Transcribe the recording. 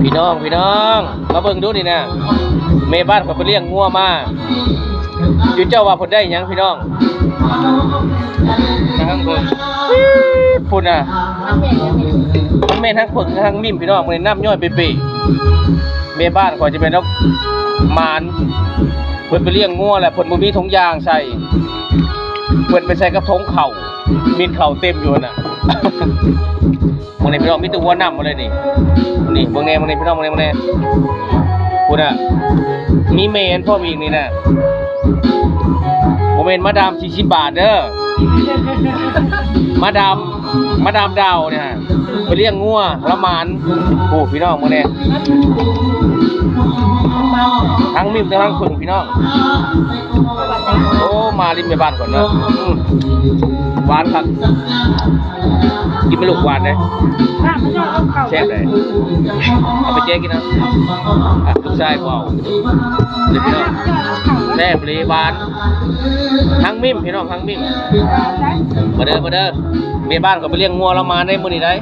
ພີ່ນ້ອງ ພີ່ນ້ອງ ມາເບິ່ງດູນີ້ນະ ແມ່ບ້ານຂ້ອຍໄປລ້ຽງງົວມາ ຈຸເຈົ້າວ່າເພິ່ນໄດ້ຫຍັງພີ່ນ້ອງ? ນະຮັງເບິ່ງ ພຸ້ນນະ ມັນແມ່ນຮັງເຜິ້ງຮັງມິ້ມພີ່ນ້ອງ ມື້ນີ້ນ້ຳຍ້ອຍເປໆ ແມ່ບ້ານຂ້ອຍຈະແມ່ນດອກໝານ ເພິ່ນໄປລ້ຽງງົວແລ້ວເພິ່ນບໍ່ມີຖົງຢາງໃສ່ ເພິ່ນໄປໃສ່ກັບຖົງເຂົ້າ ມິດເຂົ້າເຕັມຢູ່ຫັ້ນນະ. ມື້ນີ້ພີ່ນ້ອງມີແຕ່ຫົວນ້ຳໝົດເລີຍນີ້ ນີ້ເບິ່ງແດ່ ເບິ່ງແດ່ພີ່ນ້ອງ ເບິ່ງແດ່ ເບິ່ງແດ່ ພຸ້ນນະ ມີແມ່ນພ້ອມອີກນີ້ນະ ບໍ່ແມ່ນມາດາມສີ່ສິບບາດເດີ ມາດາມ ມາດາມດາວນີ້ຫັ້ນ ໄປລ້ຽງງົວລະໝານ ໂອ້ ພີ່ນ້ອງເບິ່ງແດ່ ທັງມິ້ມທັງເຜິ້ງພີ່ນ້ອງ ໂອ້ ມາລິນແມ່ບ້ານກ່ອນເນາະ ອືມ ຫວານຄັກ ກິນໄປລູກ ຫວານເດ້ ແຊບເດ້ ເອົາໄປແຈກກິນເອົາ ອ່ະ ລູກຊາຍບໍ່ເອົາ ນີ້ພີ່ນ້ອງ ແຊບອີ່ຫຼີ ຫວານ ທັງມິ້ມພີ່ນ້ອງ ທັງມິ້ມ ມາເດີ ມາເດີ ແມ່ບ້ານກໍໄປລ້ຽງງົວລະໝານໃນມື້ນີ້ໄດ໋.